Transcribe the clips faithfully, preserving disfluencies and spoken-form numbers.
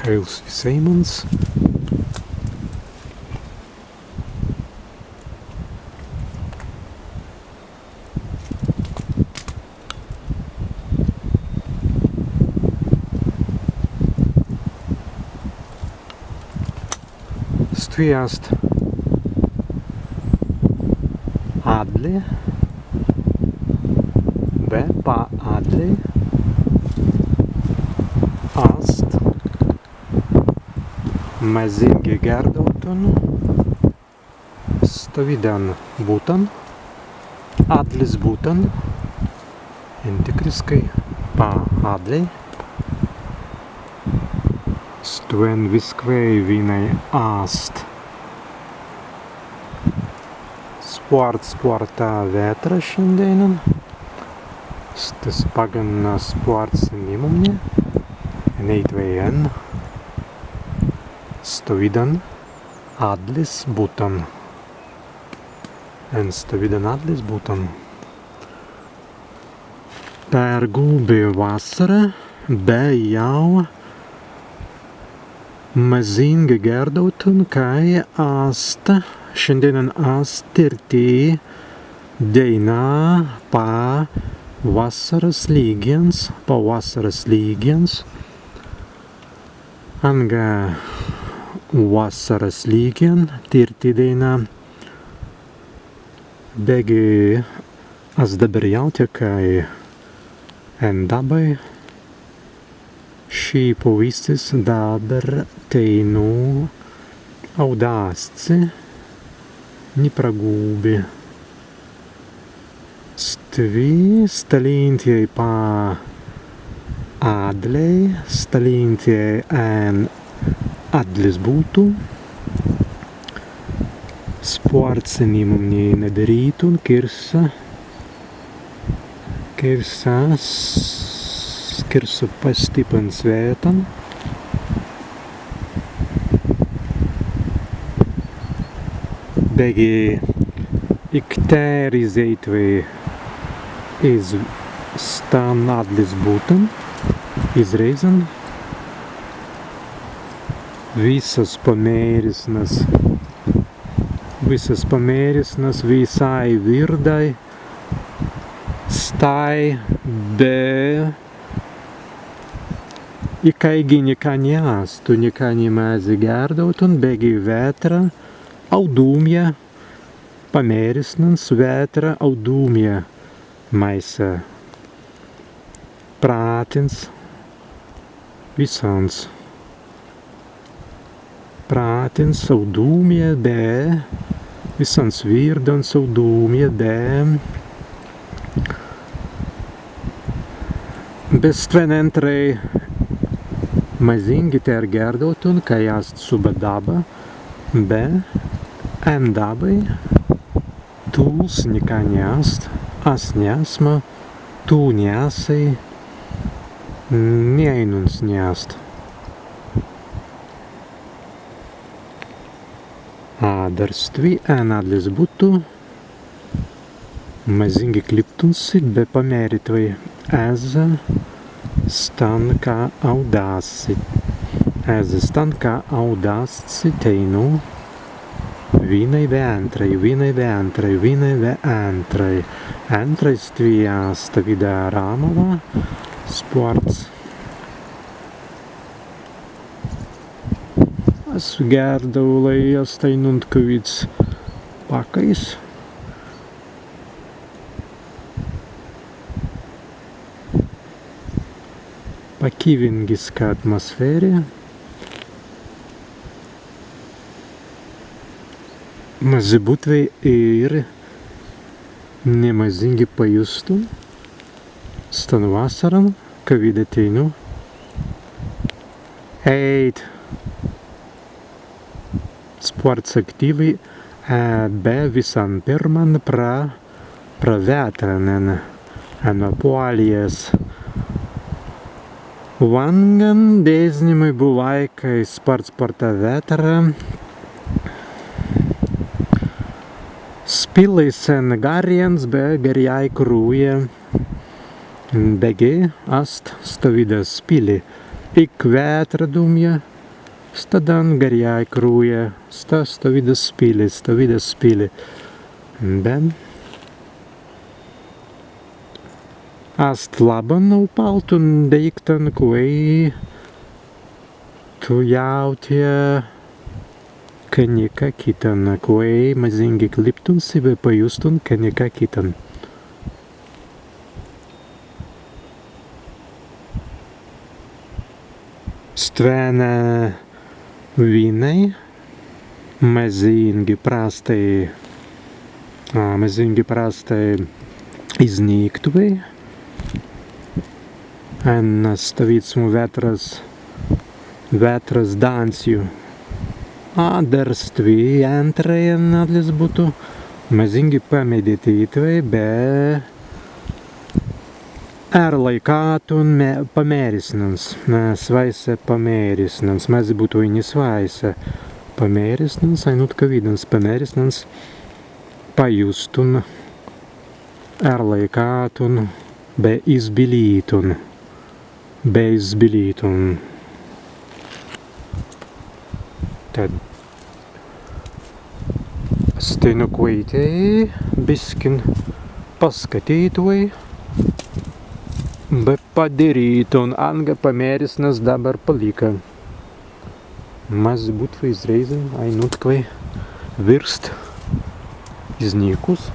Kaīls wisēimans. Stwi ast adli, be pa adli ast mazīngi gērdautun stawīdan buttan, adlis buttan, entikriskai pa adlei. Stwen wiskwēi winnai ast spārts, spārta wētra šandēinan. Stas paggan spārts nimumni, enēitwei en stawīdan adlis buttan. En stawīdan adlis buttan. Pergūbi wassara, be jāu mazīngi gērdautun, kāi ast, šandēinan ast tīrti dēina pa wassaras līgjans, pa wassaras līgjans. Anga wassaras līgjan tīrti dēina. Beggi as dabber jāutja, kāi en dabbai ši pawīstis dabber teinū audāst si, ni pragūbi. Stwi stalīntjai pa adlei, stalīntjai en adlis buttu. Spārts nimumni ni dirītun, kīrsa, kīrsa, s-, kīrsa pa stippan swētan. Beggi ik tēr izēitwei iz stan adlis buttan, iz rēizan, wissas pamērisnas, wissas pamērisnas, wisāi wirdai stāi, be ikāigi nika ni ast, tu nika ni mazzi gērdautun, beggi wētra audūmja pamērisnans, wētra audūmja maisa. Prātins wissans. Prātins audūmja be, wissans wirdans audūmja be. Be stwen entrai mazīngi tēr gērdautun, kāi ast subba dabba, be en dabbai tūls nika ni ast, as ni asma, tū ni assei, ni ainunts ni ast. Adder stwi en adlis buttu mazīngi kliptun si be pamērītwei ezze stan, ka audāst si, ezze stan, ka audāst si teinū. Winnai be entrai, winnai be entrai, winnai be entrai. Entrai stwi ast stawīda rāmawa, spārts. As gērdaulai ast ainuntkawīds pakajs. Pakīwingiska atmosfēri. Mazzi būtwei īr ni mazīngi pajustun stan wassaran, kawīda teinū ēit spārts aktīwi, e, be wissan pirman pra, pra wētran en, en Polijas wāngan. Deznimai buwāi, kāi spārts spārta wētra spīlai sen garrins be garrjai krūja. Beggi ast stawīda spīli. Ik wētra dūmja, Staddan garrjai krūja, sta, stawīda spīli, stawīda spīli. Be ast labban aupaltun deīktan, kwēi tū jāutja ka nika kittan, kwēi mazīngi kliptun si be pajustun ka nika kittan. Stwen winnai mazīngi prastai, a, mazīngi prastai iznīktwei. En stawīdsmu wētras, wētras dānsju. Adder stwi ēntrai en adlis būtu mazīngi pameditētwei be erlaikātun me-, pamērisnans, ne, swāise pamērisnans, mazzi būtwei ni swāise pamērisnans, ainuntkawīdans pamērisnans, pajustun, erlaikātun be izbilītun, be izbilītun. Tēt Stwi nukwaitēi biskin paskatītwei be padirītun, anga pamērisnas dabber palikka. Mazzi būtwei iz rēizan, ainuntkawīdai wīrst iznīkus.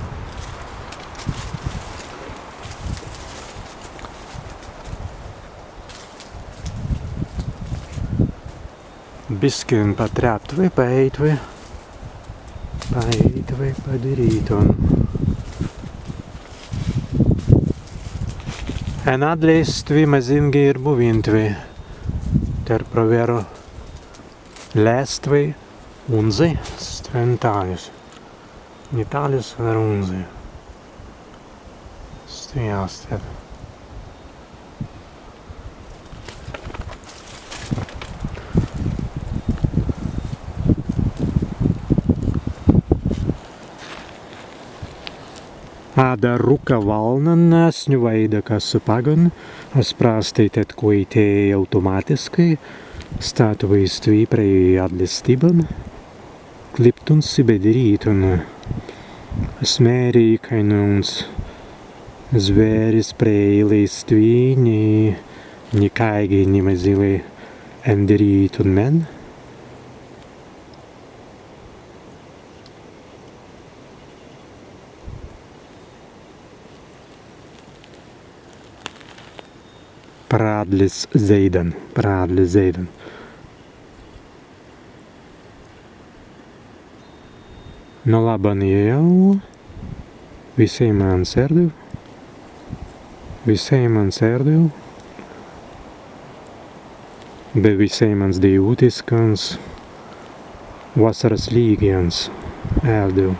Biskin patreptwei, paēitwei, paēitwei, padirītun. En adlis stwi mazīngi ir buwīntwei. Tēr prawerru lēztwei unzei, stwen tālis. Ni tālis, adder unzei. Stwi ast. Adder rūka walnan, as ni waīda, kas paggan, as prastai tēt kwaitēi automātiskai, stātwei stwi prei adlis stibban. Kliptun si be dirītun. As mēri, kāi nūns zwēris prēilai stwi ni, ni kāigi ni mazīlai endirītun men. Pra adlis zēidan, pra adlis zēidan. Nu labban jāu. Wisēimans ērdiw. Wisēimans ērdiw. Be wisēimans deiwūtiskans wassaras līgjans ērdiw.